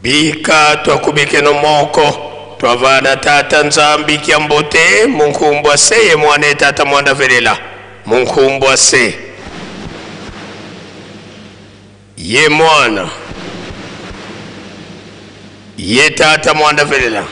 Bika twakubikeno moko twavana tata Nzambi kya mbote munkumbwa se ye mwana tata mwanda velela munkumbwa se ye mwana ye tata mwanda velela.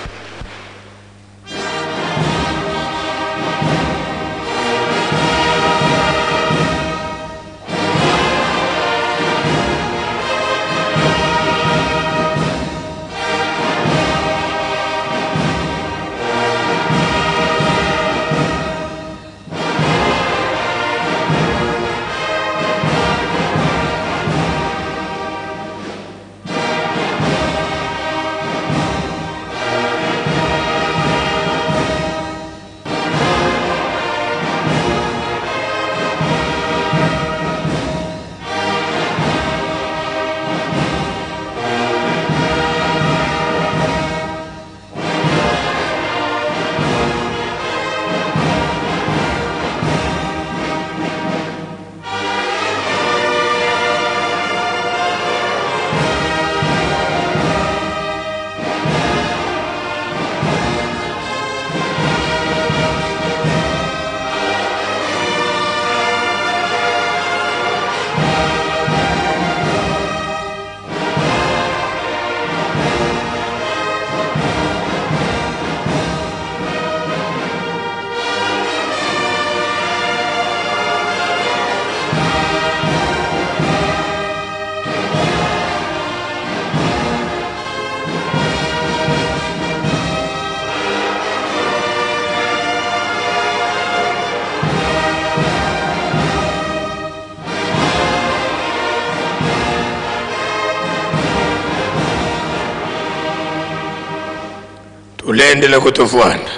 Tulendele kutufuana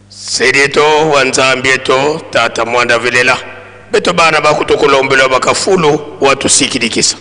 sedieto wa Nzambi eto tata mwanda velela beto bana bakutukulombelwa bakafulu watusikilikisa.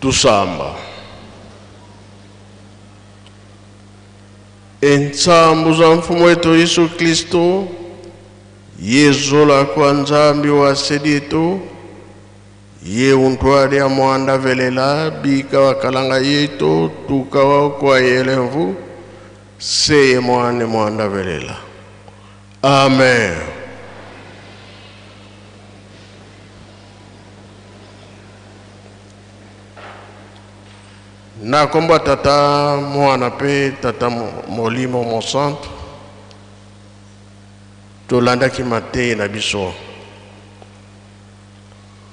Tusamba entsambu za mfumo wetu Yesu Kristo yezola kwa Nzambi wa seditu ye untwali ya mwanda velela bika wakalanga yetu tukawa kwa yelemvu seye mwane mwanda velela. Amen. Na kombo tata mwana pe tata molimo mosantu tolandaki mateyi na biso.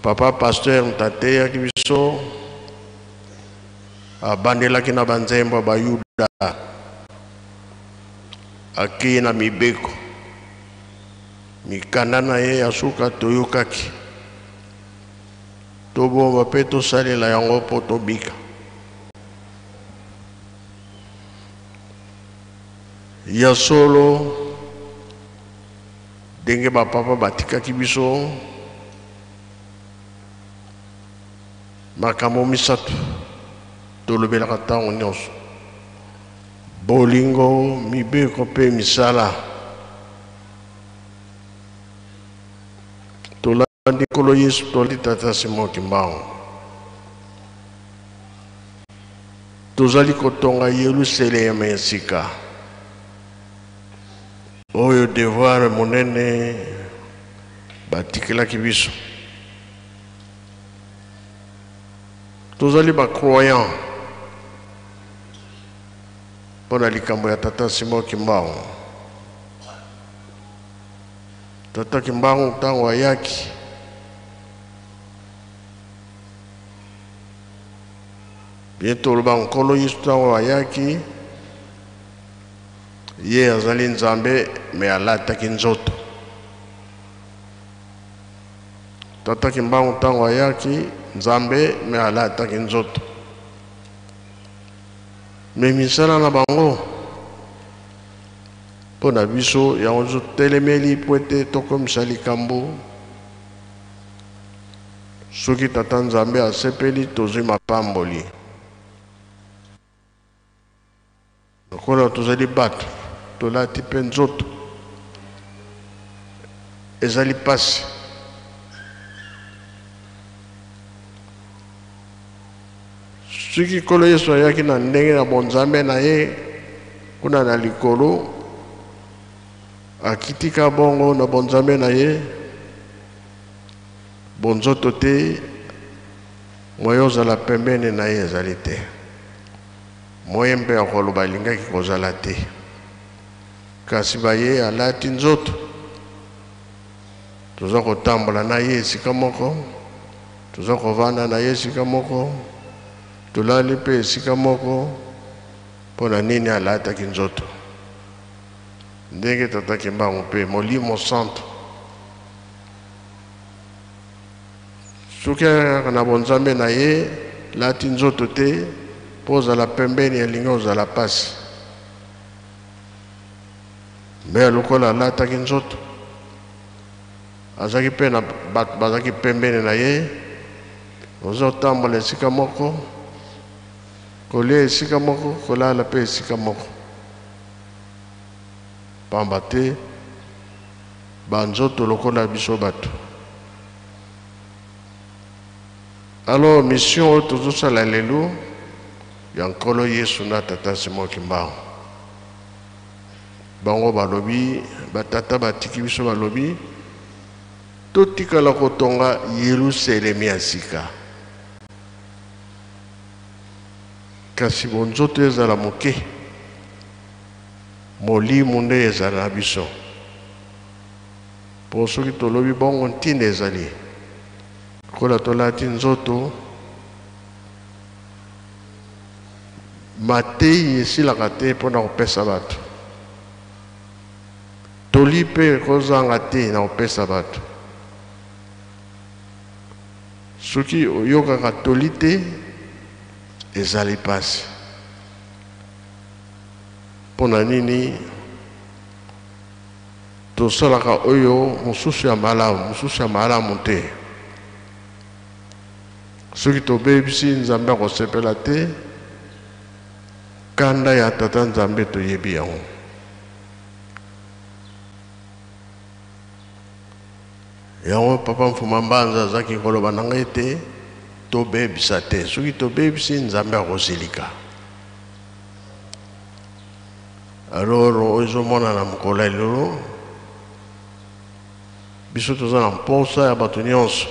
Papa pasteur mutateyaki biso abandelaki na banzembo ya bayuda akei na mibeko mikanda na ye ya suka toyokaki tobomba pe tosalela yango mpo tobika. Ya solo ndenge bapapa batikaki biso makambo misato tolobelaka ntango nyonso: bolingo, mibeko mpe misala. Tolandi Nkolo Yesu, tolandi Tata Simon Kimbangu. Tozali kotonga Yelusaleme ya sika. Oyo devoir monene batikelaki biso. Tozali ba croyant mpo na likambo ya tata Simon Kimbangu. Tata Kimbangu ntango ayaki bien toloba Nkolo Yesu ntango ayaki Ye azali Nzambe mais alataki nzoto. Tata Kimbangu tango ayaki Nzambe mais alataki nzoto. Mais misala na bango mpo na biso yango totelemeli mpo ete tokomisa likambo soki Tata Nzambe asepeli tozwi mapamboli. Lokola tozali bato, tolati mpe nzoto, ezali mpasi. Soki Nkolo Yesu ayaki na ndenge ya bonzambe na ye kuna na likolo, akitika bongo na bonzambe na ye, bonzoto te, moyen ozala pembeni na ye ezali te. Moyen mpe ya koloba elingaki kozala te. Kasi baye alati nzoto, toza kotambola na ye esika moko, toza kovanda na ye esika moko, tolali mpe esika moko. Mpo na nini alataki nzoto? Ndenge Tata Kimbangu mpe Molimo Santu, Soki ayaka na bonzambe na ye lati nzoto te po ozala pembeni elingi ozala pasi mais lokola alataki nzoto azalaki pe na bato bazalaki pembeni na ye ozo tambola esika moko kolia esika moko kolala pe esika moko pamba te ba nzoto lokola biso bato. Alors mission oyo tozosala lelo ya Nkolo Yesu na Tata Simon Kimbangu, bango balobi, ba tata batiki biso balobi totikala kotonga Yelusalemi ya sika, kasi bonzoto ezala moke, molimo nde ezala na biso. Po soki tolobi bongo ntina ezali lokola tolati nzoto, mateyi esilaka te mpo na kopesa bato toli mpe ekozanga te na kopesa bato. Soki oyokaka toli te ezali mpasi. Mpo na nini? Tosalaka oyo mosusu ya malamu, mosusu ya malamu te. Soki tobebisi, Nzambe akosepela te. Kanda ya Tata Nzambe toyebi yango. Yango Papa Mfuma Mbanza azaki koloba na ngai ete tobebisa te. Soki tobebisi, Nzambe akosilika. Alors oyo ezomonana mokolo ya lelo, biso toza na mposa ya bato nyonso,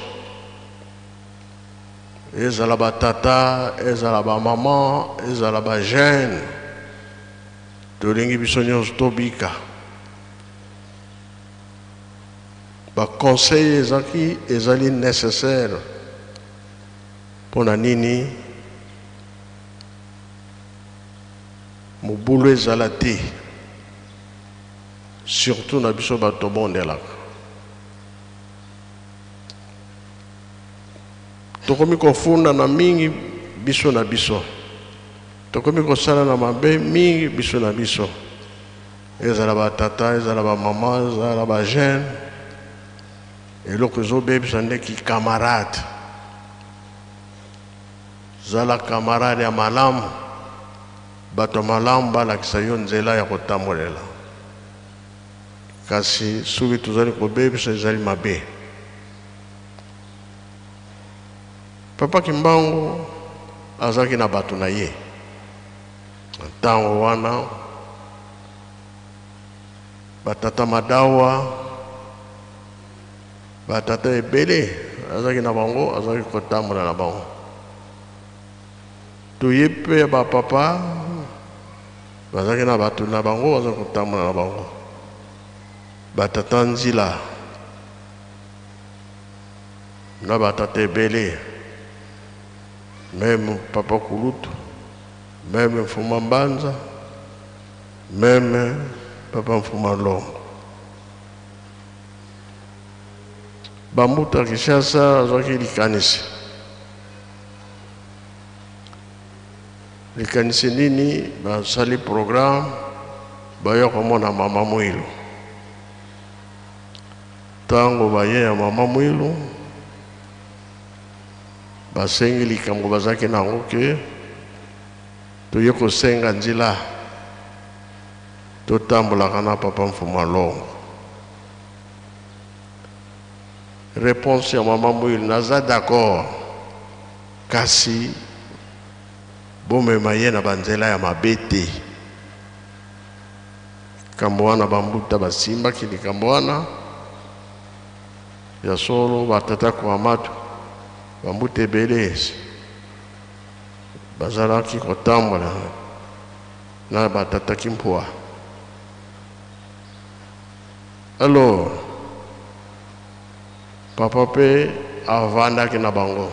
ezala batata, ezala bamama, ezala bajeune, tolingi biso nyonso tobika. Baconseil ezaki ezali nécessaire mpo na nini? Mobulu ezala te surtout na biso bato tobondelaka. Tokomi kofundana mingi biso na biso, tokomi kosalana mabe mingi biso na biso, ezala ba tata, ezala ba mama, ezala ba jeune. Eloko ezobebisa nde ki camarade. Zala camarade ya malamu, bato ya malamu balakisa yo nzela ya kotambolela. Kasi soki tozali kobebisa ezali mabe. Papa Kimbangu azalaki na bato na ye na ntango wana. Batata Madawa, batata ebele azalaki na bango, azalaki kotambola na bango. Toye mpe bapapa bazalaki na bato na bango, bazalaki kotambola na bango. Batata Nzila na batata ebele, meme papa Kulutu, meme Mfuma Mbanza, meme papa Mfuma Longo. Bambuta Kinshasa azwaki likanisi. Likanisi nini? Basali programme, baya komona mama Mwilu. Ntango baye ya mama Mwilu, basengi likambo bazalaki nango ke toye kosenga nzela totambolaka na papa Mfuma Longo. Réponse ya mama Mwilu: naza d'accord, kasi bomema ye na banzela ya mabe te. Likambo wana bambuta basimbaki likambo wana ya solo. Batata Kwamatu, bambuta ebele bazalaki kotambola na batata Kimpua. Alors papa mpe avandaki na bango.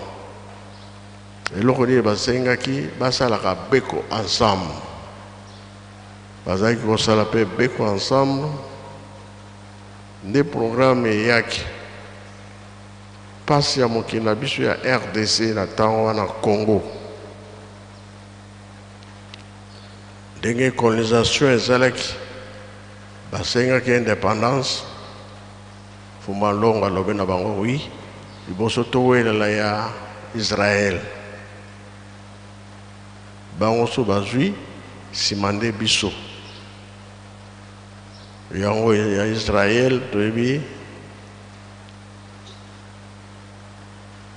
Eloko nini basengaki? Basalaka beko ensemble. Bazalaki kosala mpe beko ensemble. Nde programme eyaki, mpasi ya mokili na biso ya RDC na ntango wana, Congo, ndenge colonisation ezalaki, basengaki indépendance. Mfuma Longo alobi na bango: oui, liboso towelela ya Israel, bango so bazwi, nsima nde biso. Yango ya Israel toyebi,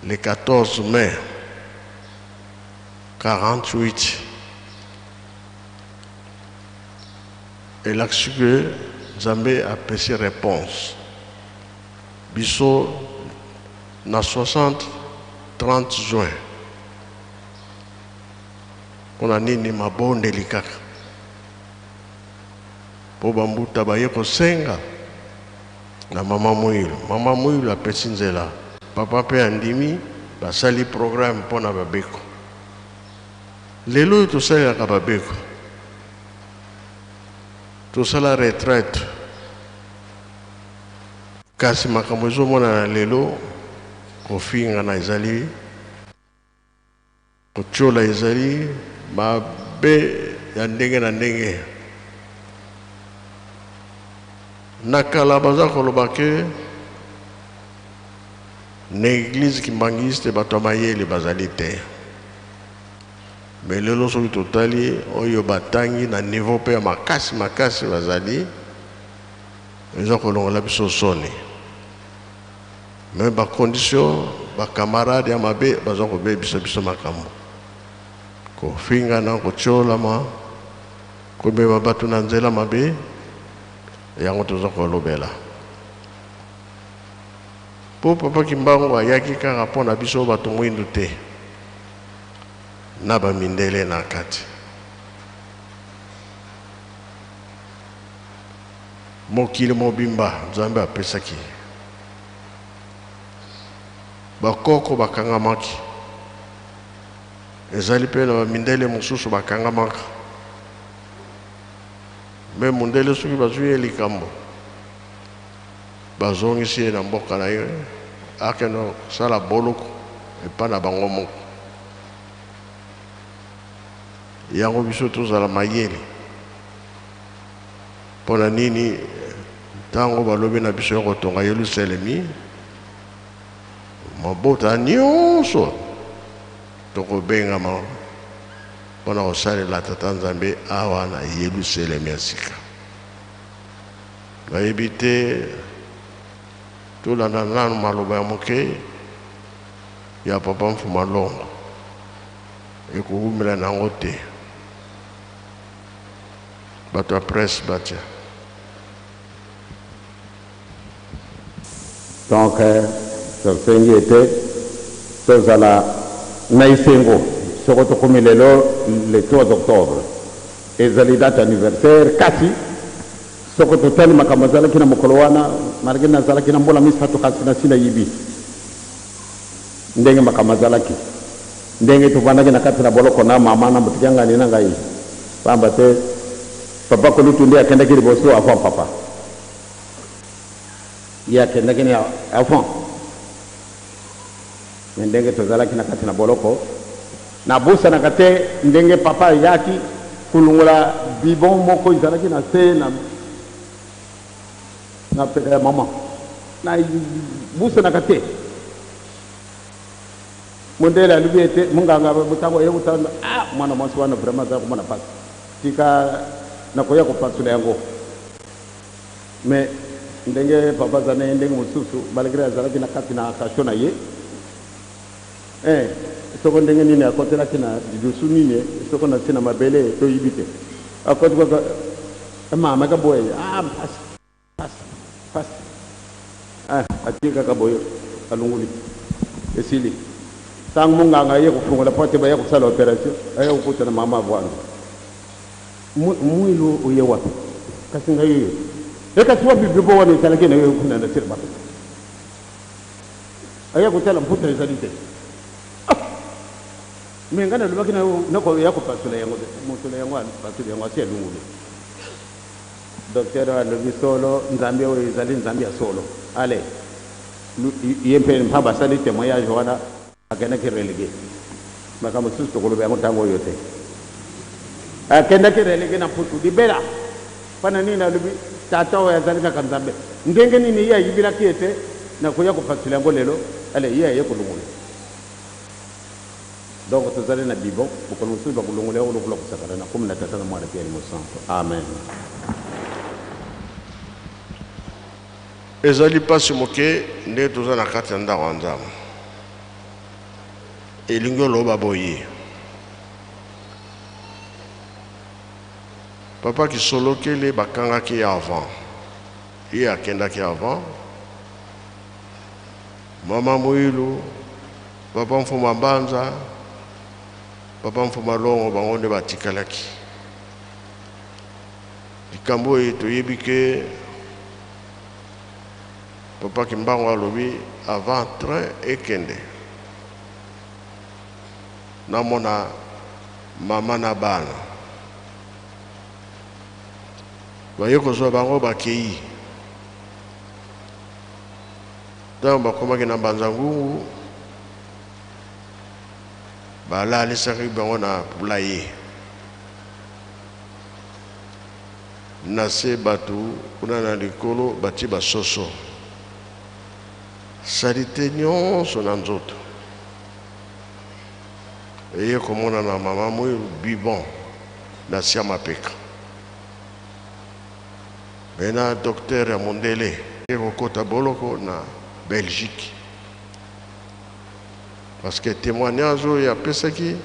le 14 mai 48, elakisi ke Nzambe apesi réponse. Biso na 60, 30 juin. Mpona nini? Mabondeli kaka, mpo bambuta baye kosenga na mama Mwilu. Mama Mwilu apesi nzela, papa mpe andimi, basali programme mpona babeko. Lelo oyo tosalelaka babeko, tosala retraite, kasi makambo ezomonana lelo, kofingana ezali, kotiola ezali, mabe ya ndenge na ndenge. Na kala baza koloba ke na église kimbangiste bato ya mayele bazali te. Me lelo soki totali oyo batangi na niveau mpe ya makasi makasi bazali, eza kolongola biso soni. Me bacondition, bacamarade ya mabe baza kobebisa biso makambo, kofingana, kotiolama, komema bato na nzela mabe. Yango toza kolobela mpo papa Kimbangu ayaki kaka mpo na biso bato mwindu te, na bamindele na kati. Mokili mobimba Nzambe apesaki, bakoko bakangamaki, ezali mpe na bamindele mosusu bakangamaka. Me mondele soki bazwi ye likambo, bazongisi ye na mboka na ye, akende kosala boloko epai na bango moko. Yango biso tozala mayele. Mpo na nini? Ntango balobi na biso ya kotonga Yelusalemi, mabota nyonso tokobengama mpona kosalela Tata Nzambe awa na Yelusalemi ya sika. Nayebi te, tolanda nanu maloba ya moke ya papa Mfuma Longo, ekowumela nango te. Bato ya presse batia. Donc tosengi ete tozala na esengo soko tokomi lelo le 3 octobre, ezali date anniversaire. Kasi soko totali makambo azalaki na mokolo wana, malgré nazalaki na mbula 3, kasi nasi nayibi ndenge makambo azalaki, ndenge tovandaki na kati na boloko na mama na moto kiangani na ngai, pamba te papa kolutu nde akendaki liboso avant papa. Ye akendaki ni avant. Me ndenge tozalaki na kati na boloko, nabosanaka te ndenge papa ayaki kolongola bibon moko ezalaki na se na peka ya mama. Nabosanaka te. Mondele alobi ete monganga ntango aye kotala, ah, mwana mwasi wana vraiment aza komona mpasi, tika nakoya kopasula yango. Mais ndenge papa aza na ye ndenge mosusu, malgré azalaki na kati na cachot na ye, soko ndenge nini akotelaki na lidusu nini, soko na se na mabele, toyibi te. Akoti kaka, mama ka boye, ah, mpasi, mpasi, mpasi. Ah, atie kaka boye, alongoli, esili. Ntango monganga aye kofungola po te baya kosala opération, aye kokutana mama avwanda. Mwilu oye wapi? Kasi ngai oyo e, kasi wapi bibo wana ezalaki na yo kuna na sila mapeka? Aya kotala, mputa ezali te. Me ngai nalobaki nakoya kopasula yango, mosolo yango apasula yango, asi alongoli. Docteur alobi solo, Nzambe oyo ezali Nzambe ya solo. Ale ye mpe mpa basali témoignage wana, akendaki relégué. Makambo mosusu tokoloba yango ntango oyo te. Akendaki relégué na Mputu libela. Mpana nini? Alobi tata oyo azali kaka Nzambe. Ndenge nini ye ayibilaki ete nakoya kopasula yango lelo? Ale ye aye kolongola. Donc tozali na bibon, mokolo mosusu bakolongola yango lokola kosakana. Na komi na Tata na Mwana mpe ya Mosanto, amen. Ezali mpasi moke ndenge toza na kati ya ndako ya Nzambe. Elingi oloba boye, papa Kisolokele bakangaki ye avant, ye akendaki avant mama Moyilu, papa Mfuma Mbanza, papa Mfuma Longo, bango nde batikalaki. Likambo oyo toyebi ke papa Kimbangu alobi avant train ekende, namona mama na bana. Baye kozwa bango, bakei. Ntango bakomaki na Mbanza Ngungu, balalisaki bango na poulailler na se, bato kuna na likolo batie basoso, saleté nyonso na nzoto. Eye komona na mama Mwilu bibon na sia mapeka. Me na docteur ya mondele ye kokota boloko na Belgique, parce que témoignage oyo apesaki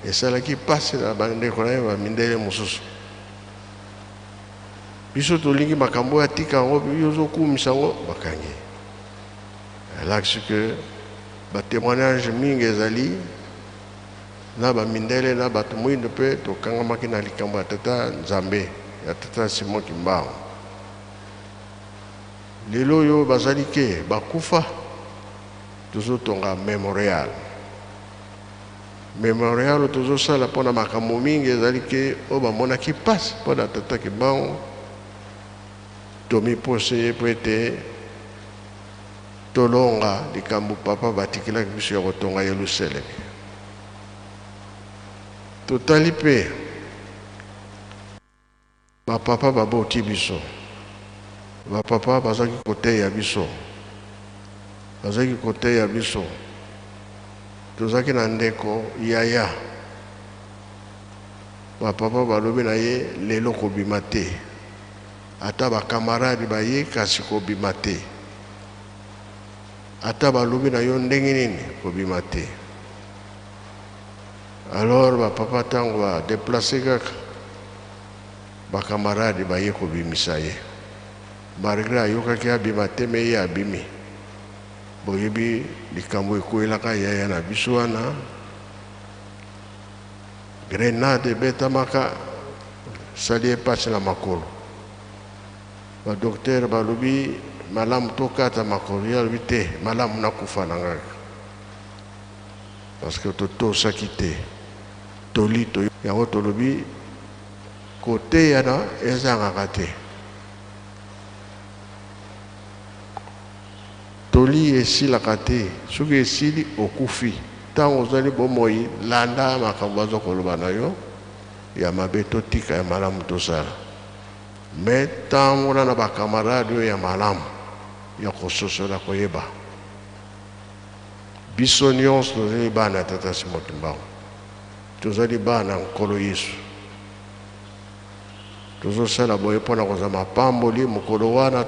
esalaki mpasi na bandeko na ye bamindele mosusu. Biso tolingi makambo oyo atika yango, yo ozokumisa yango, bakangi. Elakisi ke batémoignage mingi ezali na bamindele na bato moyindo, mpe tokangamaki na likambo ya tata Nzambe, ya tata Simon Kimbangu. Lelo oyo bazali ke bakufa, tozotonga mémorial. Mémorial tozosala mpona makambo mingi ezali ke oyo bamonaki mpasi mpona tata Kimbangu. Tomipose ye mpo ete tolonga likambo papa batikelaki biso ya kotonga Yelusalemi. Totali mpe bapapa baboti biso, bapapa bazalaki koteya biso, bazalaki koteya biso. Tozalaki na ndeko yaya, bapapa balobi na ye lelo kobima te, ata bakamarade baye, kasi kobima te, ata balobi na yo ndenge nini, kobima te. Alors bapapa ntango badéplacer kaka, bakamarade baye kobimisa ye, malgré ayokaki abima te, me ye abimi. Boyebi likambo ekwelaka yaya na biso wana, grenade ebetamaka, sali ye mpasi na makolo. Ba docteur balobi malamu tokata makolo, ye alobi te, malamu nakufa na ngai parce que totosaki te toli to yango. Tolobi koteyana ezangaka te, toli esilaka te. Soki esili, okufi. Ntango ozali bomoi, landa makambo baza koloba na yo. Ya mabe totika, ya malamu tosala. Me tambola na bacamarade oyo ya malamu, ya kososola, koyeba. Biso nyonso tozali bana ya Tata Simon Kimbangu, tozali bana ya Nkolo Yesu. Tozosala boye mpona kozwa mapamboli mokolo wana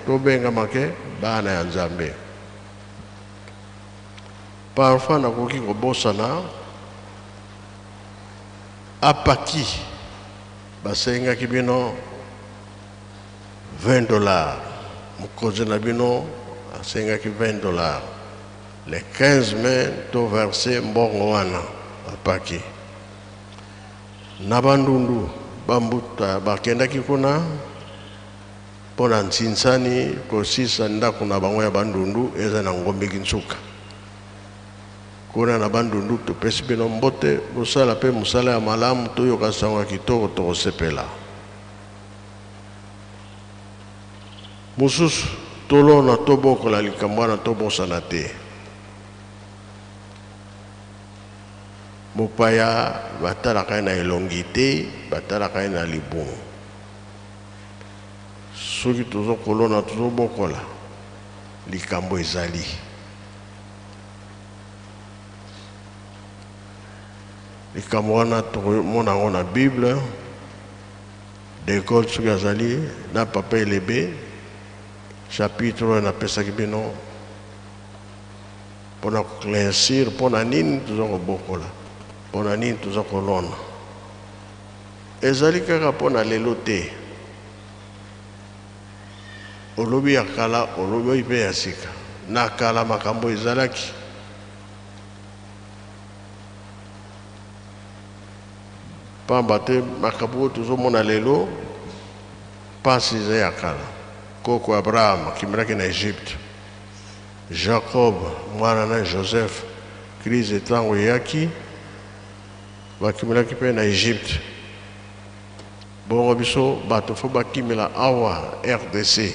tobengama ke bana ya Nzambe. Parfois nakoki kobosana apaki basengaki bino 20 dollars, mokonzi na bino asengaki 20 dollars. Le 15 mai toverse mbongo wana. Apaki na Bandundu, bambuta bakendaki kuna mpo na nsinsani kosisa ndako na bango ya Bandundu, eza na Ngombeki Nsuka kuna na Bandundu. Topesi bino mbote, bosala mpe mosala ya malamu, toyoka sango ya kitoko, tokosepela. Mosusu tolona, tobokola likambo wana, tobosana te. Mopaya batalaka ye na elongi te, batalaka ye na libumu. Soki tozokolona, tozobokola, likambo ezali. Likambo wana tokomona yango na Bible. Dekole soki azali na papa Elebe, chapitre oyo napesaki bino mpona koéclaircir mpona nini toza kobokola, mpona nini toza kolona. Ezali kaka mpona lelo te. Olobi ya kala, olobi mpe ya sika. Na kala makambo ezalaki. Pamba te makambo oyo tozomona lelo, mpasi eza ya kala. Koko Abraham akimelaki na Egypte, Jacob mwana na Joseph, crise ntango eyaki, bakimelaki mpe na Egypte. Bongo biso bato fo bakimela awa RDC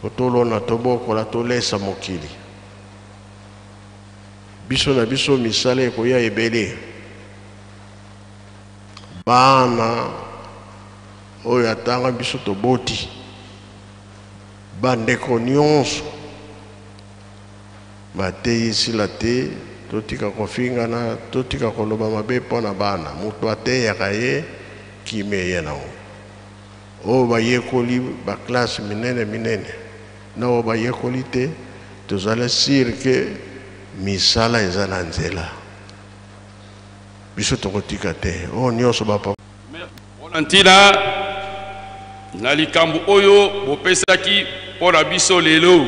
po tolona, tobokola, tolesa mokili. Biso na biso misala ekoya ebele. Bana oyo atanga biso toboti, bandeko nyonso bateyi esila te. Totika kofingana, totika koloba mabe mpo na bana. Moto ateyaka ye, kimi eye nango. Oyo bayekoli baclasse minene minene na oyo bayekoli te, tozala sûr ke misala eza na nzela. Biso tokotika te oyo nyonso bapapa. Mpona ntina na likambo oyo bopesaki mpo na biso lelo,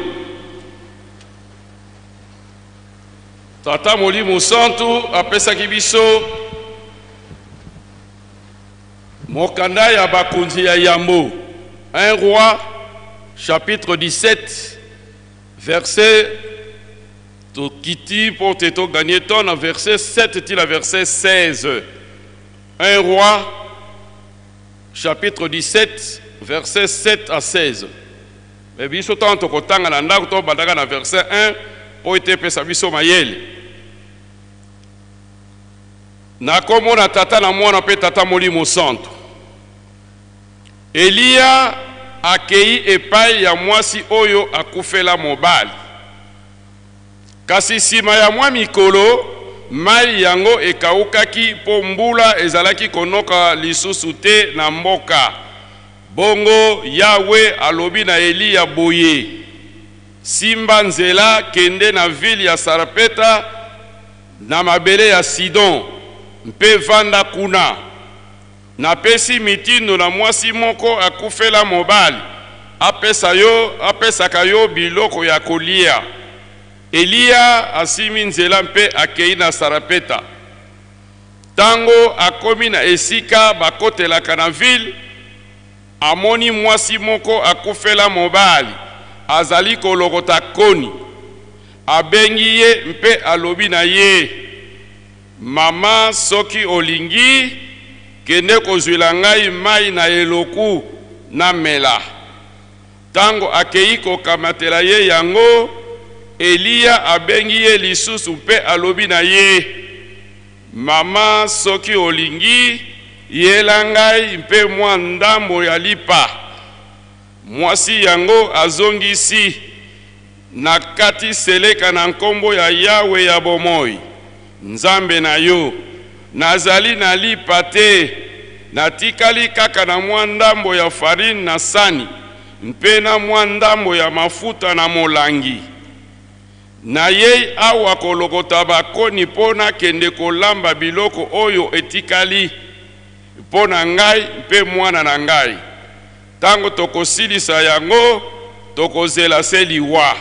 Tata Molimo Santu apesaki biso mokanda ya Bakonzi ya yambo, 1 Roi chapitre 17 verset, tokiti mpo te togagner temps, na verset 7 ti na verset 16. 1 Roi chapitre 17 verset 7 à 16. Me biso ntango tokotanga na ndako, tobandaka na verset 1 mpo ete epesa biso mayele. Nakomona Tata na Mwana mpe Tata Molimo Santu. Eliya akei epai ya mwasi oyo akufela mobali. Kasi nsima ya mwa mikolo, mai yango ekawukaki mpo mbula ezalaki konoka lisusu te na mboka. Bongo Yawe alobi na Eliya boye: "Simba nzela, kende na ville ya Sarpeta na mabele ya Sidon mpe vanda kuna. Napesi mitindo na mwasi moko akufela mobali. apesa yo, apesaka yo biloko ya kolia. Eliya asimi nzela mpe akei na Sarapeta. Tango akomi na esika bakotelaka na ville, amoni mwasi moko akufela mobali azali kolokota koni. Abengi ye mpe alobi na ye, Mama, soki olingi, kende kozwila ngai mai na eloku namela. Tango akei kokamatela ye yango, Eliya abengi ye lisusu mpe alobi na ye, Mama, soki olingi, yela ngai mpe mwa ndambo ya lipa. Mwasi yango azongisi, Nakati seleka na nkombo ya Yawe ya bomoi, Nzambe na yo, nazali na lipa te, natikali kaka na mwa ndambo ya farine na sani mpe na mwa ndambo ya mafuta na molangi. Nayei awa kolokota bakoni mpo nakende kolamba biloko oyo etikali mpo na ngai mpe mwana na ngai. Ntango tokosilisa yango, tokozela se liwa.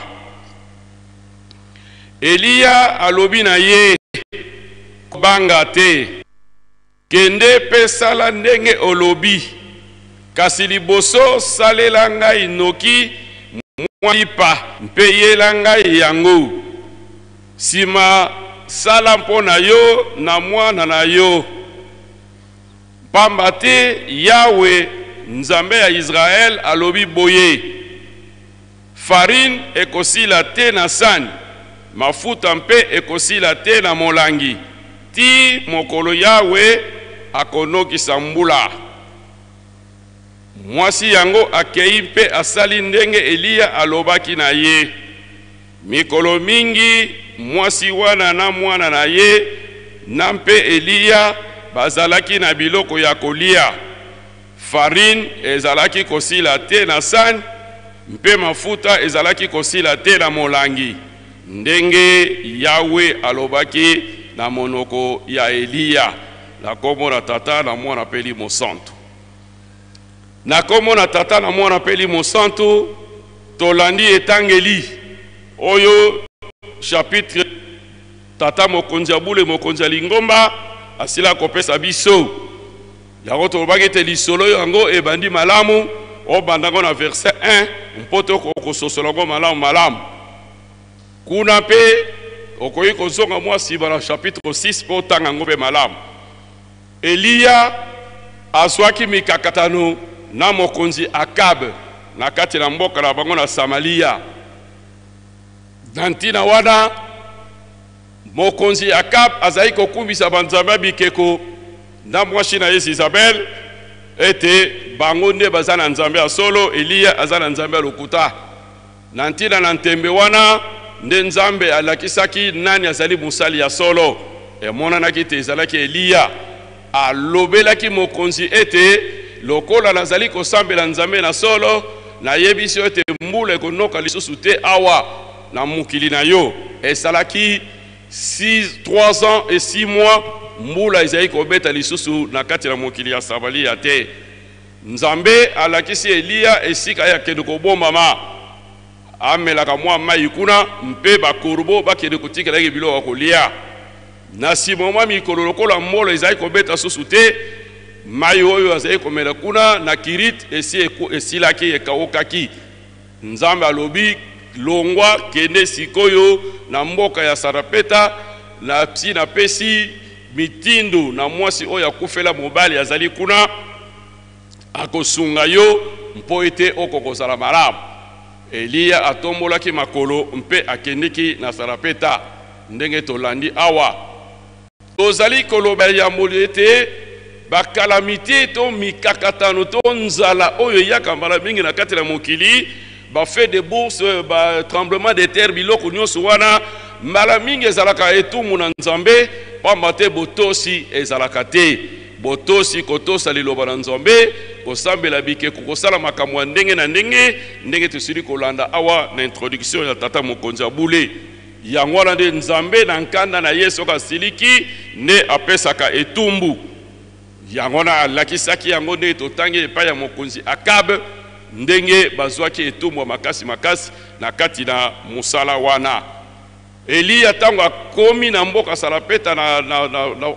Eliya alobi na ye, Kobanga te. Kende mpe sala ndenge olobi. Kasi liboso salela ngai noki mwa lipa mpe yela ngai yango. Sima sala mpo na yo na mwana na yo. Pamba te Yawe, Nzambe ya Israel, alobi boye, Farine ekosila te na sani, mafuta mpe ekosila te na molangi, tii mokolo Yawe akonokisa mbula. Mwasi yango akei mpe asali ndenge Eliya alobaki na ye. Mikolo mingi, mwasi wana na mwana na ye na mpe Eliya bazalaki na biloko ya kolia. Farine ezalaki kosila te na sani, mpe mafuta ezalaki kosila te na molangi, ndenge Yawe alobaki na monoko ya Eliya. Na kombo na Tata, na Mwana mpe Elimo Santu. Na kombo na Tata, na Mwana mpe Elimo Santu, tolandi etangeli oyo chapitre Tata mokonzi ya bule, mokonzi ya lingomba asila kopesa biso. Yango tolobaki ete lisolo yango ebandi malamu, obanda yango na verset 1 mpo tokoka kososola yango malamu malamu. Kuna mpe okoki kozonga mwa nsima na chapitre 6 mpo otanga yango mpe malamu. Eliya azwaki mikakatano na mokonzi Akabe na kati na mboka na bango na Samalia. Na ntina wana, mokonzi Akabe azali kokumisa banzambe ya bikeko na mwasi na ye Zizabel ete bango nde baza na Nzambe ya solo, Eliya aza na nzambe ya lokuta. Na ntina na ntembe wana nde Nzambe alakisaki nani azali mosali ya solo. Emonanaki ete ezalaki Eliya. Alobelaki mokonzi ete, Lokola nazali kosambela Nzambe na solo, nayebisi yo ete mbula ekonoka lisusu te awa na mokili na yo. Esalaki 3 ans et 6 mois mbula ezali kobeta lisusu na kati na mokili ya Samalia te. Nzambe alakisi Eliya esika ye akende kobombama, amelaka mwa mai kuna mpe bakorbo bakende kotikela ye biloko ya kolia. Na nsima mwa mikolo, lokola mbula ezali kobeta susu te, mai oyo azali komela kuna na Kirit esi esilaki, ekaukaki. Nzambe alobi, Longwa, kende sikoyo na mboka ya Sarapeta, nasi napesi mitindo na mwasi oyo akufela mobali azali kuna, akosunga yo mpo ete okoka kozala malamu. Eliya atombolaki makolo mpe akendeki na Sarapeta, ndenge tolandi awa. Tozali koloba yambo ete bakalamite to mikakatano to nzala oyo eyaka mbala mingi na kati na mokili, ba feux de bourse, ba tremblement de terre, biloko nyonso wana mbala mingi ezalaka etumbu na Nzambe, pamba te botosi ezalaka te. Botosi, kotosa liloba na Nzambe, kosambela bikeko, kosala makambo ya ndenge na ndenge, ndenge tosili kolanda awa na introduction ya tata mokonzi ya bule. Yango wana nde Nzambe na nkanda na ye soki asiliki nde apesaka etumbu. Yango wana alakisaki yango ndenge totangi epai ya mokonzi Akabe. ndenge bazwaki etumbu ya makasi makasi na kati na mosala wana. Eliya ntango akomi na mboka Salapeta, na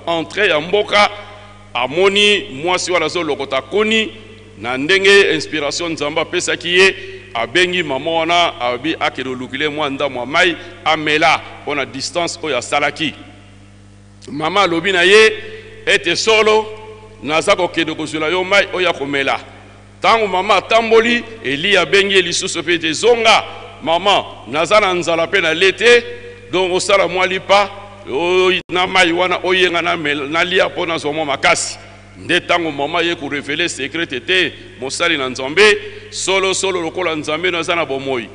entrée ya mboka, amoni mwasi wana azolokota koni. Na ndenge inspiration Nzambe apesaki ye, abengi mama wana, alobi akende olukile mwa ndambo ya mai amela mpo na distance oyo asalaki. Mama alobi na ye ete solo naza kokende kozwela yo mai oyo akomela. Ntango mama atamboli, Eliya abengi ye lisusu mpe ete zonga mama, naza na nzala mpe nalie te, donc osala mwa lipa na mai wana oyenga nalia mpo nazwa mwa makasi. Nde ntango mama ye korévéler secret te, mosali na Nzambe, solo solo lokola Nzambe naza na bomoi,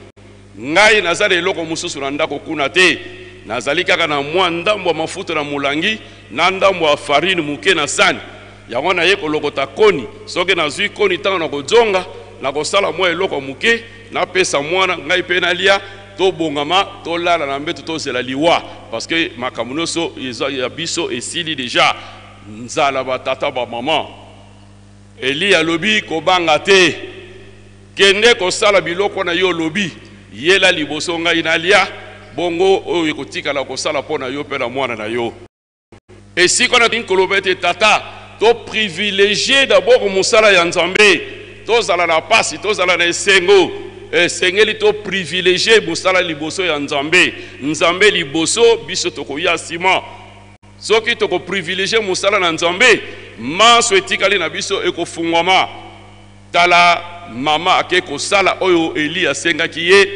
ngai naza na eloko mosusu na ndako kuna te, nazali kaka na mwa ndambo ya mafuta na molangi na ndambo ya farine moke na sani. Yango naye kolokota koni. Soki nazwi koni, ntango na kozonga nakosala mwa eloko moke, napesa mwana ngai mpe nalia, tobongama, tolala na mbeto, tozela liwa, parce que makambo nyonso eza ya biso esili déjà, nzala. Batata, bamama, Eli alobi kobanga te, kende kosala biloko na yo olobi, yela liboso ngai nalia, bongo oyo ekotikala kosala mpo na yo mpe na mwana na yo. Esika wana koloba ete tata, toprivilégie d'abord mosala ya Nzambe. Tozala na pasi, tozala na esengo, esengeli toprivilégie mosala liboso ya Nzambe. Nzambe liboso, biso tokoya nsima. Soki tokoprivilégie mosala na Nzambe, manso etikali na biso ekofungwama. Tala, mama ake kosala oyo Eli asengaki ye,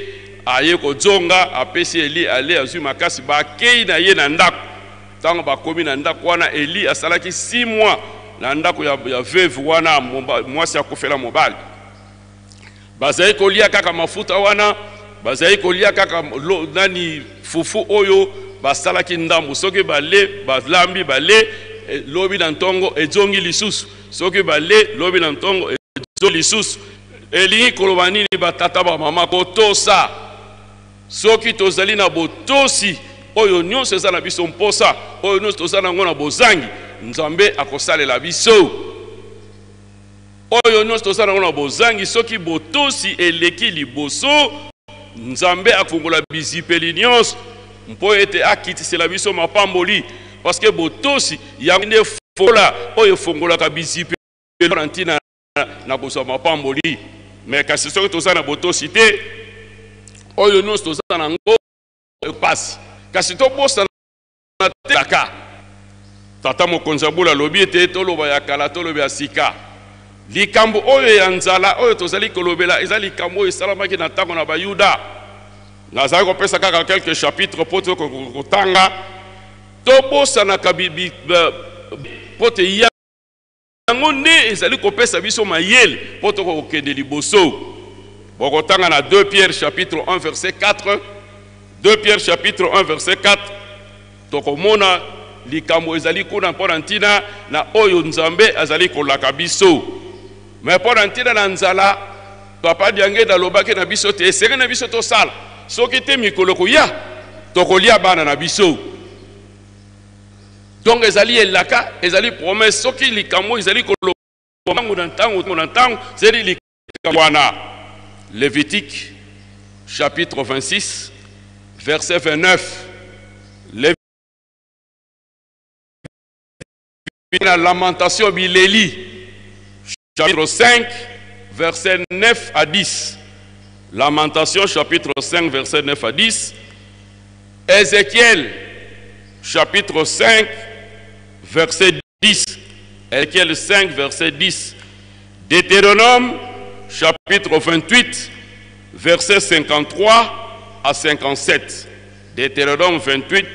aye kozonga, apesi Eli ale, azwi makasi, bakei na ye na ndako. Ntango bakomi na ndako wana, Eli asalaki 6 mois na ndako ya veuve wana, mwasi akufela mobali. Bazali kolia kaka mafuta wana, bazali kolia kaka nani, fufu oyo basalaki ndambo. Soki bale, balambi, bale, lobi na ntongo ezongi lisusu. Soki bale, lobi na ntongo ezongi lisusu. Elingi koloba nini, batata, bamama? Kotosa. Soki tozali na botosi, oyo nyonso eza na biso mposa, oyo nyonso toza nango na bozangi, Nzambe akosalela biso. Oyo nyonso toza nango na bozangi, soki botosi eleki liboso, Nzambe afungola bizipeli nyonso mpo ete akitisela biso mapamboli, parce que botosi yango nde fola oyo efongolaka bizipeli na ntina na kozwa mapamboli. Mais kasi soki toza na botosi te, oyo nyonso toza nango epasi. Kasi tobosana te kaka tata mokonzi ya bula alobi ete toloba ya kala, toloba ya sika. Likambo oyo ya nzala oyo tozali kolobela eza likambo oyo esalamaki na ntango na Bayuda. Nazali kopesa kaka quelques chapitres mpo te kotanga. Tobosanaka mpo te yango nde ezali kopesa biso mayele mpo tokokende liboso. Bokotanga na 2 Pierre chapitre 1 verset 4, 2 Pierre chapitre 1 verset 4, tokomona likambo ezali kuna mpo na ntina na oyo Nzambe azali kolaka biso. Mais mpo na ntina na nzala, papa Diangenda alobaki na biso te esenge na biso tosala, soki te mikolo koya tokolia bana na biso. Donc ezali elaka, ezali promesse. Soki likambo ezali koloba ntango na ntango na ntango, ezali likambo wana. Lévitique chapitre 26 verset 29, la Lamentation, bileli, chapitre 5 verset 9 à 10, Lamentation chapitre 5 verset 9 à 10, Ézéchiel chapitre 5 verset 10, Ézéchiel 5 verset 10, Deutéronome chapitre 28 verset 53 à 57, Deutéronome 28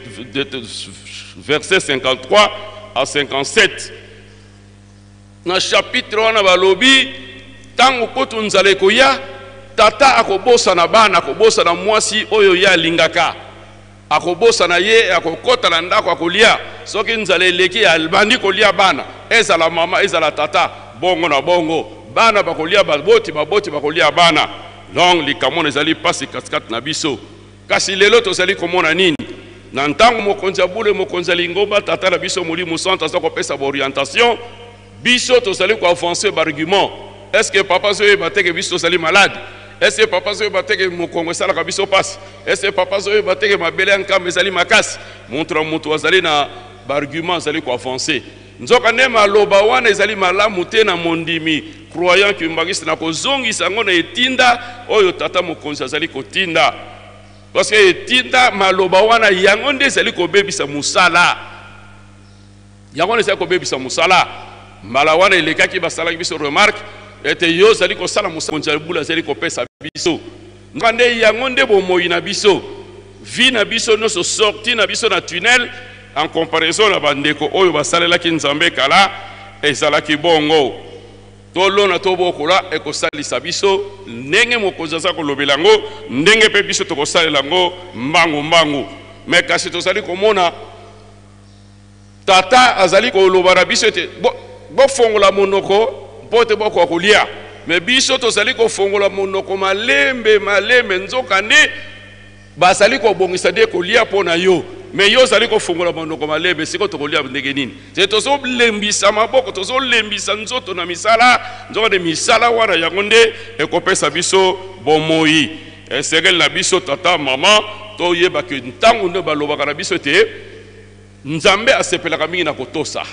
verset 53 à 57. Na chapitre wana balobi ntango kutu nzala ekoya, tata akobosana bana, akobosana mwasi oyo ye alingaka, akobosana ye, akokɔta na ndako, akolia. Soki nzala eleki, abandi kolia bana, ezala mama, ezala tata, bongo na bongo, bana bakolia baboti, baboti bakolia bana. Donc likambo wana ezali mpasi katikati na biso. Kasi lelo tozali komona nini? Na ntango mokonzi ya bule, mokonzi ya lingomba, tata na biso Molimo Centre aza kopesa baorientation, biso tozali koavance baargument. Est ce que papa azoyeba te ke biso tozali malade? Est ce que papa azoyeba te ke mokongo esalaka biso pasi? Est ce que papa azoyeba te ke mabele ya nkamba ezali makasi? Moto na moto azali na baargument, azali koavancer. Nzokande maloba wana ezali malamu te na mondimi croyant kimbanguiste na kozongisa yango na etinda oyo tata mokonzi azali kotinda. Parce que etinda maloba wana yango nde ezali kobebisa mosala. Yango wana ezali kobebisa mosala. Mbala wana elekaki basalaki biso remarque ete yo ozali kosala mosala mokonzi ya bula azali kopesa biso. Nzokande yango nde bomoi na biso, vie na biso nyonso, sortie na biso na tunnel en comparaison na bandeko oyo basalelaki Nzambe kala, ezalaki bongo. Tolona tobokola ekosalisa biso ndenge mokonzi aza kolobela yango, ndenge mpe biso tokosalela yango mbangu mbangu. Me kasi tozali komona Tata azali koloba na biso ete bofongola monoko mpo ete bokoka kolia. Me biso tozali kofongola monoko malembe malembe, nzokande bazali kobongisa nde kolia mpo na yo. Me yo ozali kofongola monoko malembe, sikoyo tokolia ndenge nini? Te tozolembisa maboko, tozolembisa nzoto na misala, nzokande misala wana yango nde ekopesa biso bomoi. Esengeli na biso tata mama toyeba ke ntango nde balobaka na biso ete Nzambe asepelaka mingi na kotosa.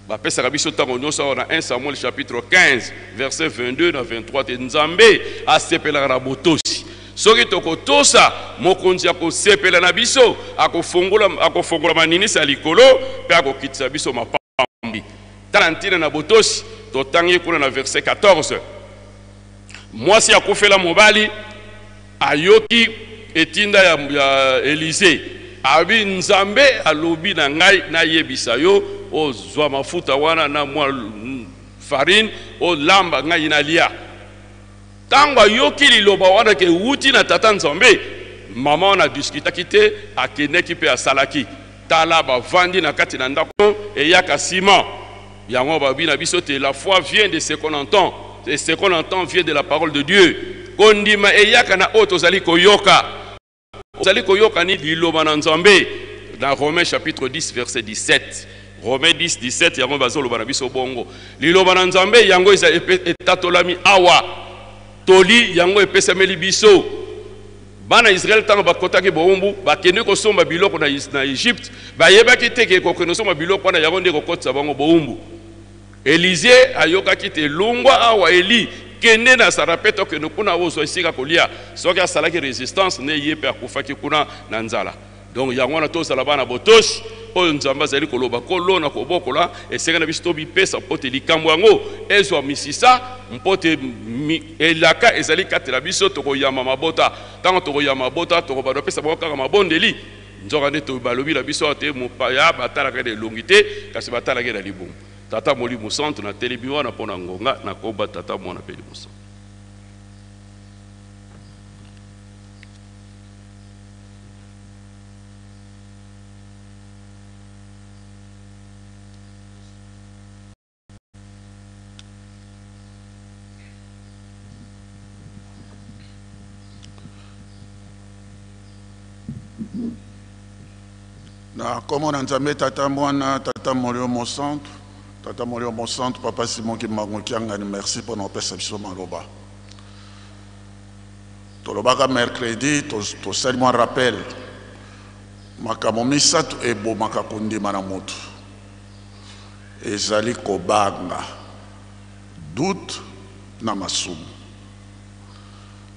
Bapesaka biso ntango nyonso awa na 1 Samuel chapitre 15 verset 22 na 23 te Nzambe asepelaka na botosi. Soki tokotosa, mokonzi akosepela na biso, akofongola, akofongola maninisa ya likolo mpe akokitisa biso mapamboli. Tala ntina na botosi, totangi kuna na verset 14. Mwasi akufela mobali Ayoki etinda ya, ya Elize, alobi, Nzambe alobi na ngai nayebisa yo, ozwa mafuta wana na mwa farine, olamba ngai nalia. Ntango ayoki liloba wana ke ewuti na Tata Nzambe, mama wana adiskutaki te, akendeki mpe asalaki. Tala bavandi na kati na ndako eyaka sima. Yango balobi na biso te la foi vient de ce qu'on entend et ce qu'on entend vient de la parole de Dieu. Kondima eyaka na oyo tozali koyoka. Ozali koyoka ni liloba na Nzambe dans Romains chapitre 10 verset 17. Romains 10 17 yango bazoloba na biso bongo. Liloba na Nzambe yango etatolami awa. Toli yango epesameli biso. Bana Israel tango bakotaki bowumbu, bakende kosomba biloko na, na Egypte, bayebaki te ke kokende kosomba biloko wana yango nde ekokotisa bango bowumbu. Elize ayokaki te, longwa awa Eli, kende na Sarapeta, okende kuna ozwa esika kolia. Soki asalaki resistance, nde ye pe akufaki kuna na nzala. Donc yango wana tozala bana botosi oyo Nzambe azali koloba kolona kobokola, esengeli na biso tomipesa mpo te likambo yango ezwa misisa, mpo te elaka ezali kati na biso. Tokoyamba mabota, ntango tokoyamba mabota tokobanda kopesa bango kaka mabondeli, nzoka nde balobi na biso awa te mopaya batalaka ye na elongi te, kasi batalaka ye na libumu. Tata Molimo Santu, natelemi wana mpo na ngonga, nakoba Tata Mwana mpe Elimo Santu. Na nkombo na Nzambe Tata Mwana Tata Molimo Mosantu, Tata Molimo Mosantu, Papa Simon Kimbangu Kiangani, merci mpo na kopesa biso maloba. Tolobaka mercredi, tosali mwa rappel. Makambo misato ebomaka kondima na moto ezali kobanga, doute na masumu.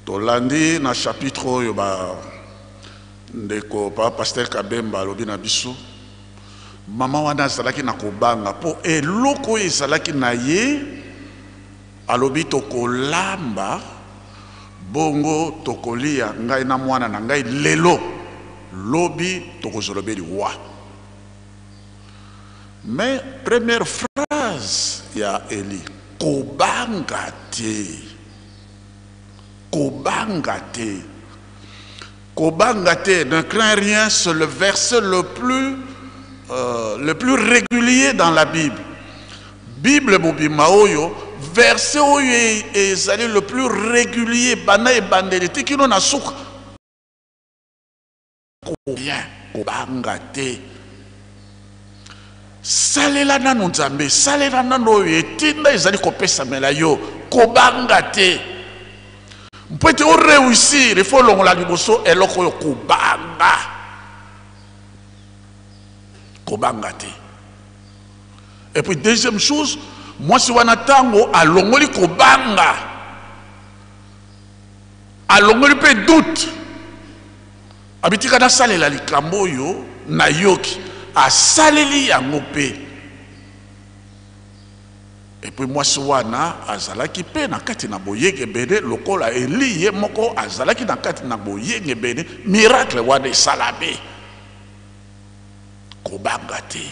Tolandi na chapitre oyo ba ndeko pa pasteur Kabemba alobi na biso, mama wana azalaki na kobanga po eloko oyo ezalaki na ye. Alobi tokolamba bongo tokoliya ngai na mwana na ngai lelo, lobi tokozolobe liwa. Mais première phrase ya Elie, kobanga te, kobanga te, kobanga te, ne crains rien, c'est le verset le plus régulier dans la Bible. Bible mobimba oyo, verset oyo ezali le plus régulier, banda ebandeli ti kino na suka. Rien, kobanga te. Salela nanu Nzambe, salela nanu oyo etinda ezali kopesamela yo. Kobanga te. Mpo ete o réussir, il faut olongola liboso eloko oyo kobanga. Kobanga te. Et puis deuxième chose, mwasi wana ntango alongoli kobanga, alongoli mpe doute, abitika nasalela likambo oyo nayoki, asaleli yango mpe. Et puis mwasi wana azalaki mpe na kati na boyengebene lokola Eli ye moko azalaki na kati na boyengebene, miracle wana esalami. Kobanga te.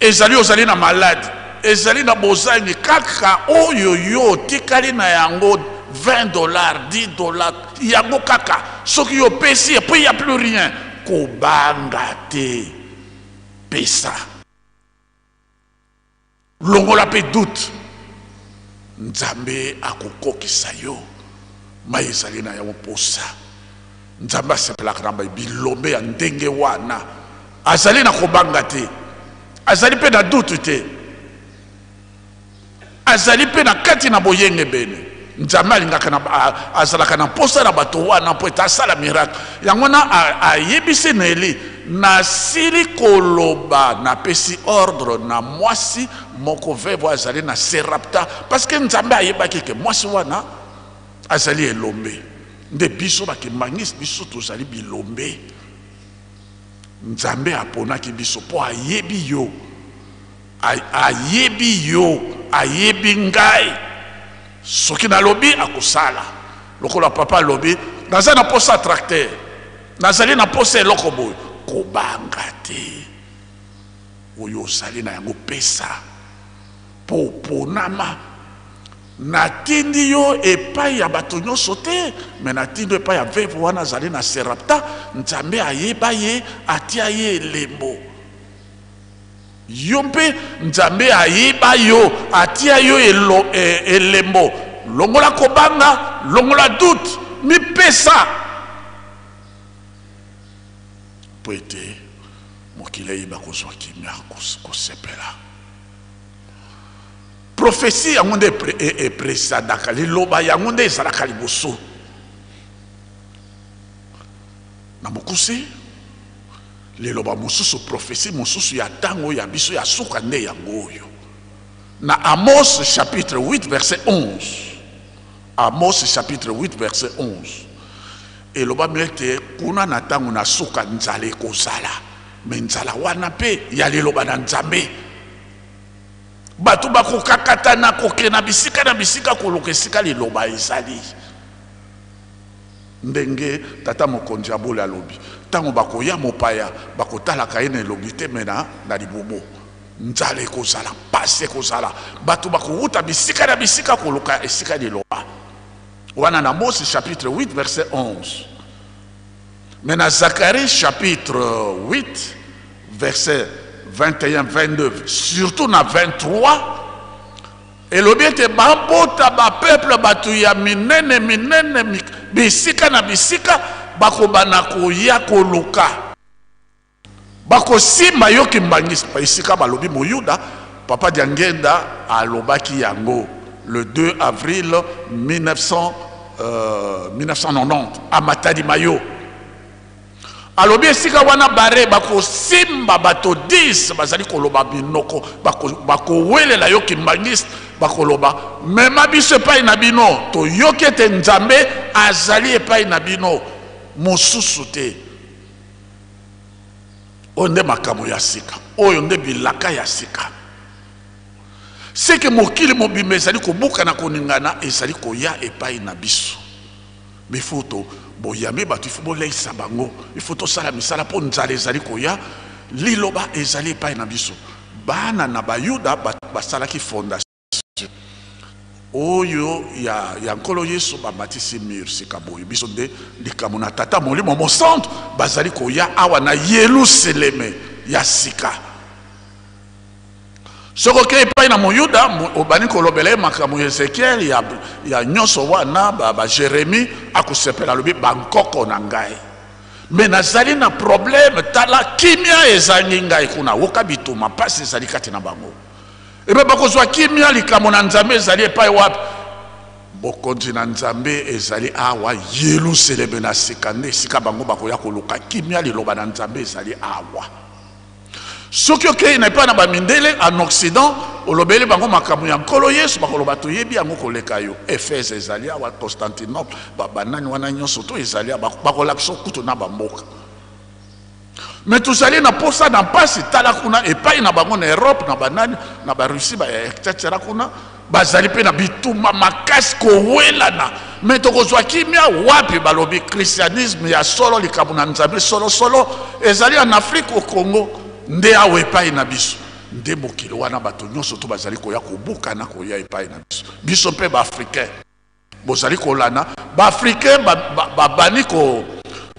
Ezali ozali na maladi, ezali na bozangi, kaka oyo yo otikali na yango 20 dollars, 10 dollars, yango kaka soki yo opesi et puis il y a plus rien. Kobanga te, pesa. Longola mpe doute, Nzambe akokokisa yo mai ezali na yango mposa. Nzambe asepelaka na bilombe ya ndenge wana. Azali na kobanga te, azali mpe na doute te, azali mpe na kati na boyengebene. Nzambe alingaka na, azalaka na mposa na bato wana mpo ete asala miracle. Yango wana ayebisi na Eli, nasili koloba, napesi ordre na mwasi moko veuve azali na Serapta, parce que Nzambe ayebaki ke mwasi wana azali elombe. Nde biso bakimbangisi, biso tozali bilombe. Nzambe aponaki biso mpo ayebi yo, ayebi yo, ayebi ngai. Soki nalobi akosala. Lokola papa alobi, naza na posa tracteur, nazali na posa eloko boye. Kobanga te, oyo ozali na yango pesa, mpo oponama. Natindi yo epai ya bato nyonso te, me natindi yo epai ya veuve wana azali na Serapta. Nzambe ayeba ye, atia ye elembo. Yo mpe Nzambe ayeba yo, atia yo elembo. Longola kobanga, longola doute, mipesa, mpo ete mokili eyeba kozwa kimia, kosepela. Prophetie yango nde epresadaka liloba, yango nde ezalaka liboso. Na mokuse, liloba mosusu, prophetie mosusu ya ntango ya biso ya suka nde yango oyo. Na Amos chapitre 8 verset 11, Amos chapitre 8 verset 11, elobami ete kuna na ntango na suka nzala ekozala, me nzala wana mpe ya liloba na Nzambe. Bato bakokakatana kokende na bisika na bisika koluka esika liloba ezali. Ndenge tata mokonzi ya bole alobi, ntango bakoya mopaya bakotalaka ye na elongi te, me na libumu. Nzala ekozala, pasi ekozala, bato bakowuta bisika na bisika koluka esika liloba wana. Na Amos chapitre 8 verset 11. Mais na Zacharie chapitre 8 verset 21, 22, surtout na 23, elobi ete babota bapeuple, bato ya minene minene, bisika na bisika, bakobana koya koluka, bakosimba yo kimbangisi esika balobi moyuda. Papa Diangenda alobaki yango le 2 avril 1990 a Matadi Mayo. Alobi esika wana bare bakosimba bato 10 bazali koloba minoko, bakowelela yo kimbangisi, bakoloba mema biso epai na bino, toyoki ete Nzambe azali epai na bino, mosusu te. Oyo nde makambo ya sika, oyo nde bilaka ya sika. Seke mokili mobimba ezali kobuka na koningana, ezali koya epai na biso. Mais faut to boyambi bato, il faut boleisa bango, il faut tosala misala mpo nzala ezali koya. Liloba ezali epai na biso. Bana na bayuda basalaki fondation oyo ya Nkolo Yesu, bamatisi mur sika boye. Biso nde likambo na Tata Molimo Mosantu bazali koya awa na Yelusaleme ya sika. Soki okei epai na moyuda, obandi kolobela ye makambo ya Ezekiel ya nyonso wana, ba Jeremie, akosepela, alobi bankoko na ngai. Me nazali na problème, tala kimia ezangi ngai kuna, woka bituma, mpasi ezali kati na bango. Ebe bakozwa kimia, likambo na Nzambe ezali epai wapi? Bokonzi na Nzambe ezali awa, Yelusaleme na sika nde esika bango bakoya koluka kimia. Liloba na Nzambe ezali awa. Soki okei na epai na bamindele en Occident, olobeli bango makambo ya Nkolo Yesu, bakoloba toyebi yango koleka yo. Efese ezali awa, Constantinople, banani wana nyonso to ezali awa, bakolakisa kutu na bamboka. Me tozali na posa na mpasi. Tala kuna epai na bango na Europe, na banani, na Barussie, ba etc. Kuna bazali mpe na bitumba makasi, kowelana. Me tokozwa kimia wapi? Balobi christianisme ya solo, likambo na Nzambe solosolo ezali en Afrique, au Congo nde awa epai na biso nde mokili wana bato nyonso to bazali koya kobukana, koya epai na biso. Biso mpe baafricain bozali kolanda, baafricain babani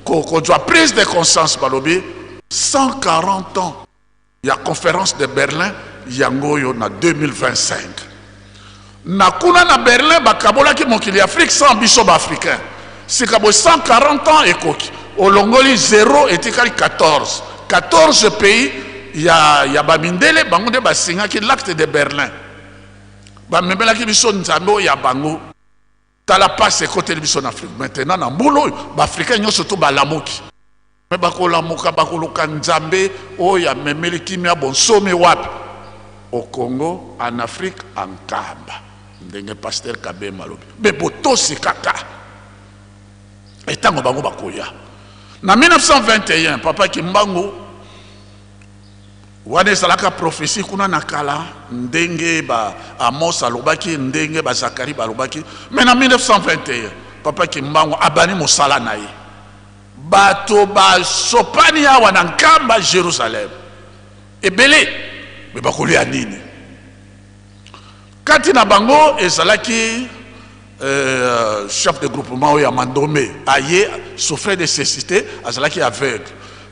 kozwa prise de conscience. Balobi 140 ans ya conférence de Berlin yango oyo na 2025. Na kuna na Berlin bakabolaki mokili ya Afrique sans biso baafricain. Sika boye 140 ans ekoki, olongoli 0, etikali 14, 14 pays ya bamindele. Bango nde basingaki l'acte de Berlin, bamemelaki biso Nzambe oyo ya bango. Tala pasi ekoteli biso na Afrique maintenant. Na mbula oyo baafricain nyonso to balamuki. Me bakolamuka, bakoluka Nzambe oyo amemeli kimia, bonsomi wapi? Au Congo, en Afrique, en Nkamba, ndenge pasteur Kabemba alobi. Me botosi kaka etango bango bakoya na 1921. Papa Kimbangu wana ezalaka prophétie kuna na kala, ndenge ba Amos alobaki, ndenge ba Zakari balobaki. Me na 1921 papa Kimbangu abani mosala na ye, bato basopani awa na Nkamba, Jérusalem, ebele. Me bakolia nini? Kati na bango ezalaki chef de groupement oyo ya Mandombe, aye souffrait de cécité, azalaki aveugle.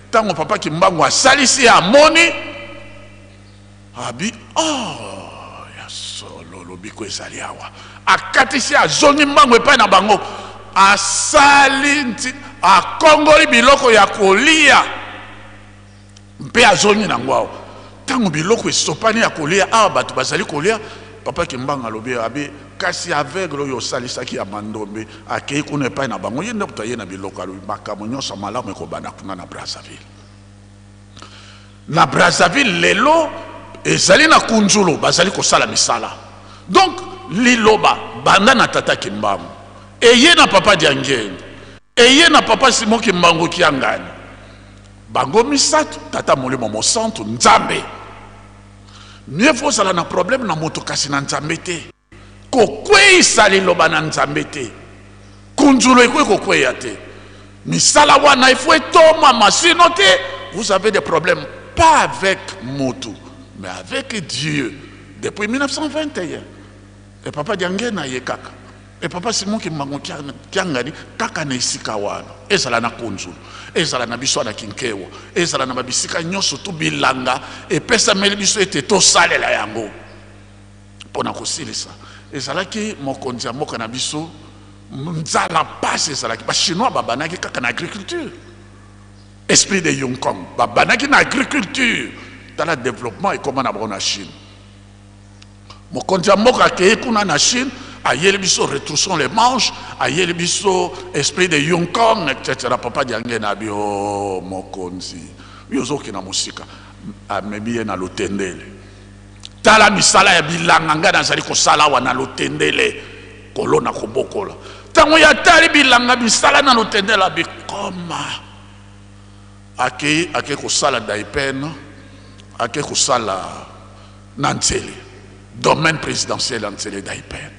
Ntango papa Kimbangu asalisi ye, amoni, abi: "Oh, ya solo, lobiko ezali awa." Akatisi, azongi mbangu epai na bango, asali nti akongoli biloko ya kolia mpe azongi nango awa. Ntango biloko esopani ya kolia awa, bato bazali kolia, papa Kimbangu alobi, abi: "Kasi aveugle oyo osalisaki ya Mandombe akei kuna epai na bango, ye nde moto aye na biloko." Alobi makambo nyonso malamu ekobanda kuna na Brazzaville. Na Brazzaville lelo ezali na Kunzulu, bazali kosala misala. Donc liloba banda na tata Kimbangu, eye na papa Diangienda, eye na papa Simon Kimbangu Kiangani. Bango misato, Tata, Molimo Mosantu, Nzambe. Mieux faut ozala na problème na moto, kasi na Nzambe te. Kokweyisa liloba na Nzambe te. Kunzulu ekoki kokweya te. Misala wana ifo etomama, sinon te vous avez des problèmes, pas avec moto mais avec Dieu. Depuis 1921 e papa Diangienda ye kaka e papa Simon Kimbangu Kiangani kaka na esika wana, ezala na Kunzulu, ezala na biso na Kinkewa, ezala na babisika nyonso tu, bilanga epesameli biso ete tosalela yango mpo na kosilisa. Ezalaki mokonzi ya mboka na biso, nzala mpasi ezalaki. Bachinois babandaki kaka na agriculture, esprit de Yungkong, babandaki na agriculture. Tala développement ekóma na bango na Chine. Mokonzi ya mboka akei kuna na Chine, ayeli biso "retroussons les manches", ayeli biso esprit de Yungkong, etc. Papa Diangienda abi: "O mokonzi, yo ozokenda mosika." Amemi ye na Lotendele. "Tala misala ya bilanga ngai nazali kosala awa na Lotendele, kolona, kobokola." Ntango ya tali bilanga, misala na Lotendele, abikoma akei, akei kosala daipene, akei kosala na Nzele, domaine présidentiel ya Nzele daipene.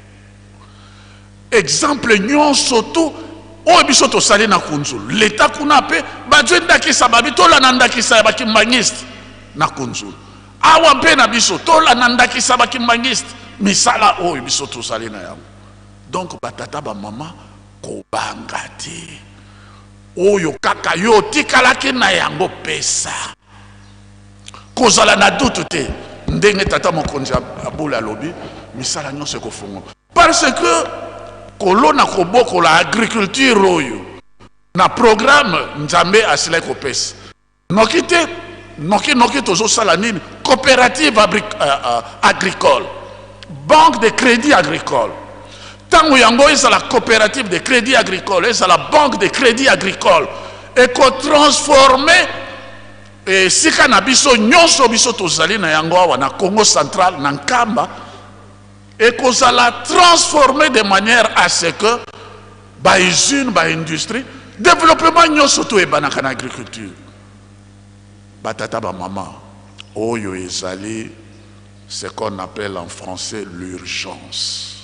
Exemple nyonso tu oyo biso tosali na Kunzulu, leta kuna mpe bazwi ndakisa, babi tolanda ndakisa ya bakimbangiste na Kunzulu. Awa mpe na biso tolanda ndakisa bakimbangiste, misala oyo biso tozali na yango. Donc batata, bamama, kobanga te. Oyo kaka yo otikalaki na yango, pesa. Kozala na doute te. Ndenge tata mokonzi abula alobi, misala nyonso ekofungwa, parce que kolona, kobokola, agriculture oyo na programme Nzambe asilaki kopesa noki te. Noki noki tozosala nini? Coopérative agricole, banque de crédit agricole. Ntango yango ezala coopérative de crédit agricole, ezala banque de crédit agricole, ekotransforme esika na biso nyonso biso tozali na yango awa na Congo central, na Nkamba, ekozala transformé de manière à ce que ba usine, ba industrie, développement nyonso to ebanaka na agriculture. Batata ba mama, oyo ezali ce qu'on appelle en français l'urgence.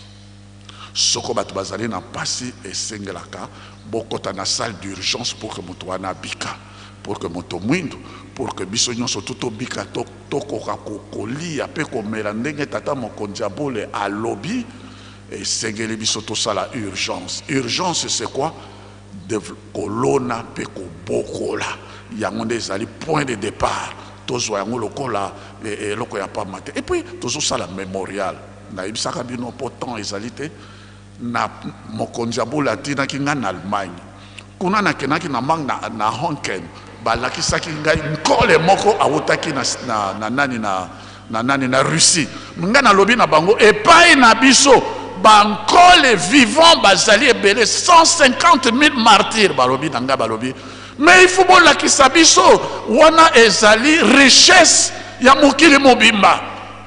Soko bato bazali na pasi, esengelaka bokota na salle d'urgence pour que moto wana abika, pour que moto mwindu, pour que biso nyonso to tobika, tokoka kolia mpe komela ndenge tata mokonzi ya bole alobi. Esengeli biso tosala urgence. Urgence, c'est quoi? Kolona mpe kobokola. Yango nde ezali point de départ. Tozwa yango lokola eloko ya pamba te. Et puis tozosala mémorial. Nayebisaka bino, mpo temps ezali te, na mokonzi ya bole atinaki ngai na Allemagne. Kuna nakendaki na mang na Honken, balakisaki ngai nkole moko awutaki na nani na nani na Russie. Ngai nalobi na bango, epai na biso bankole vivant bazali ebele, 150 000 martyrs. Balobi na ngai, balobi, mais il faut bolakisa biso wana, ezali richesse ya mokili mobimba.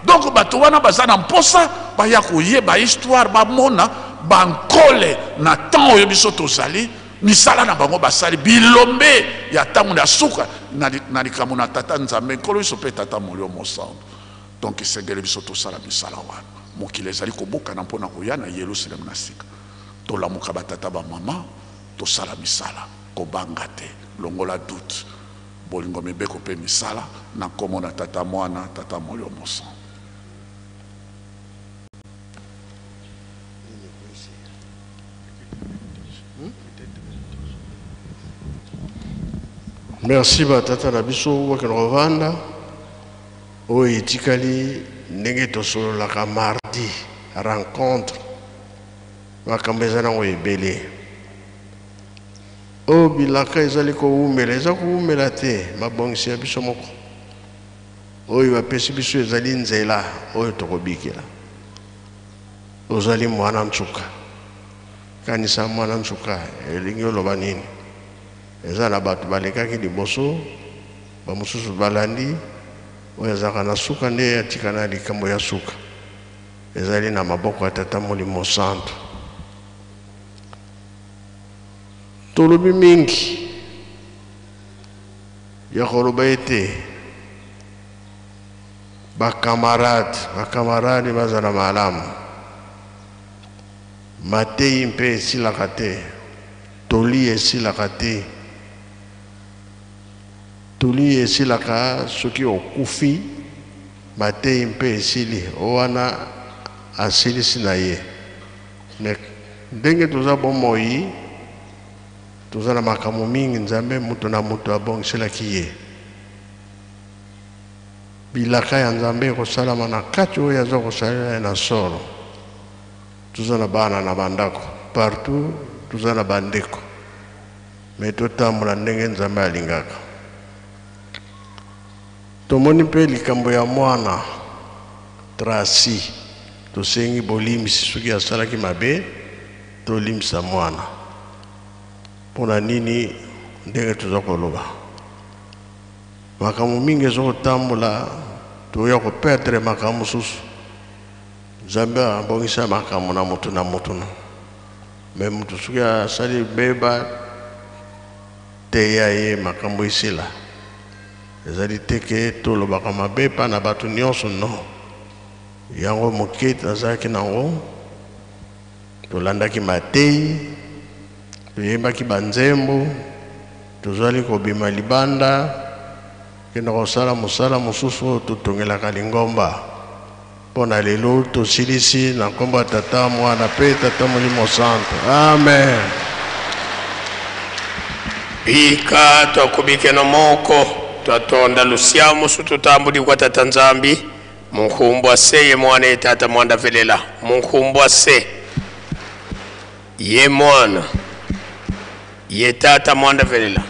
Donc bato wana baza na mposa baya koyeba histoire, bamona bankole na temps oyo biso tozali, misala na bango basali, bilombe ya ntango ya suka na likambo na tata Nzambe Nkolo biso mpe tata Molio Mosantu. Donc esengeli biso tosala misala wana. Mokili ezali kobukana mpona koya na Yerusalem na sika. Tolamuka, batata, bamama, tosala misala, kobanga te, longola doute, bolingo, mibeko mpe misala, na nkombo na Tata, Mwana, Tata Molio Mosantu. Merci batata na biso. Bakende kovanda. Oyo etikali, ndenge tosololaka mardi, rencontre, makambo eza nango ebele. Oyo bilaka ezali kowumela, eza kowumela te. Mabongisi ya biso moko oyo bapesi biso ezali nzela oyo tokobikela. Ozali mwana nsuka. Kanisa mwana nsuka elingi oloba nini. Eza na bato balekaki liboso, bamosusu balandi. Oyo azalaka na suka nde atika na likambo ya suka. Ezali na maboko ya Tata Molimo Santo. Tolobi mingi ya koloba ete bakamarade, bakamarade bazala malamu. Matei mpe esilaka te, toli esilaka te. Toli esilaka soki okufi, matei mpe esili. O wana asilisi na ye. Me ndenge toza bomoi, toza na makambo mingi. Nzambe, moto na moto abongiselaki ye bilaka ya Nzambe ekosalama na kati oyo aza kosalela ye na solo. Toza na bana na bandako partout, toza na bandeko, me totambola ndenge Nzambe alingaka. Tomoni mpe likambo ya mwana Trasi. Tosengi bolimbisi soki asalaki mabe, tolimbisa mwana. Mpona nini? Ndenge toza koloba, makambo mingi eza kotambola, toya koperdre makambo mosusu. Nzambe abongisa makambo na motu na motu. No me motu soki asali beba, teya ye, makambo esila. Ezali te ke tolobaka mabe mpa na bato nyonso, no. Yango moke nazalaki nango, tolandaki matei, toyembaki banzembo, tozali kobima libanda, kenda kosala mosala mosusu oyo totongelaka lingomba. Mpo na lelo tosilisi na nkombo ya Tata, Mwana mpe Tata Molimo Santo. Amen. Bika twakubikeno moko twatonda lusiamu tutambuli kwa tata Nzambi munkumbwa se ye Mwana ye Tata mwanda velela munkumbwa se ye Mwana ye Tata mwanda velela.